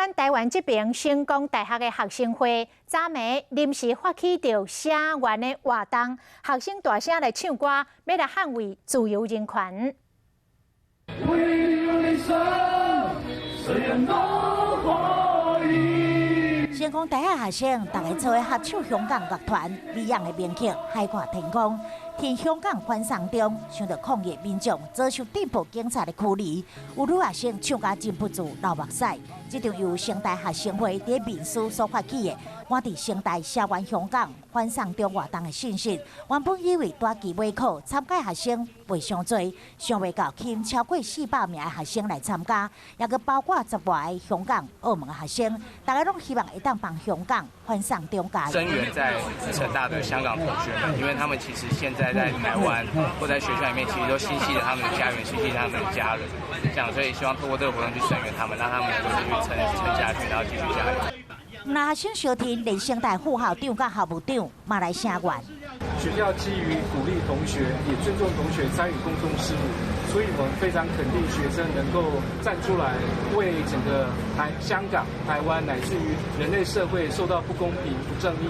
咱台灣這爿成功大學的學生會，昨暝臨時發起著聲援的活動，學生大聲來唱歌，欲來捍衛自由人權。為了理想，誰人都可以。成功大學學生，逐家做伙合唱香港樂團 Beyond 的名曲《海闊天空》。替香港反送中，受到抗議民眾遭受鎮暴警察的驅離，有女學生唱甲忍不住流目屎。這場由成大學生會佇面書所發起的，我佇成大聲援香港反送中活動的信息，原本以為大機尾考參加學生袂傷濟，想袂到吸引超過400名的學生來參加，抑閣包括10外个香港、澳門的學生，大家攏希望會當幫香港反送中加油。聲援在成大的香港同學們，因為他們其實現在在台灣或在學校裡面，其實都心繫著他們的家園，心繫他們的家人，這樣，所以希望透過這個活動去聲援他們，讓他們能夠繼續撐下去，然後繼續加油。那學生相聽，連成大副校長佮校務長嘛來聲援。學校基於鼓勵同學，也尊重同學參與公眾事務，所以我們非常肯定學生能夠站出來，為整個台香港、台灣乃至於人類社會受到不公平、不正義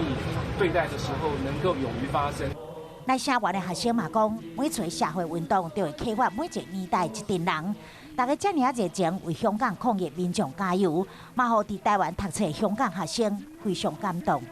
對待的時候，能夠勇於發聲。來聲援的學生嘛講，每次社會運動都會啟發每一個年代一群人，大家遮爾仔熱情為香港抗議民眾加油，嘛予佇台灣讀冊香港學生非常感動。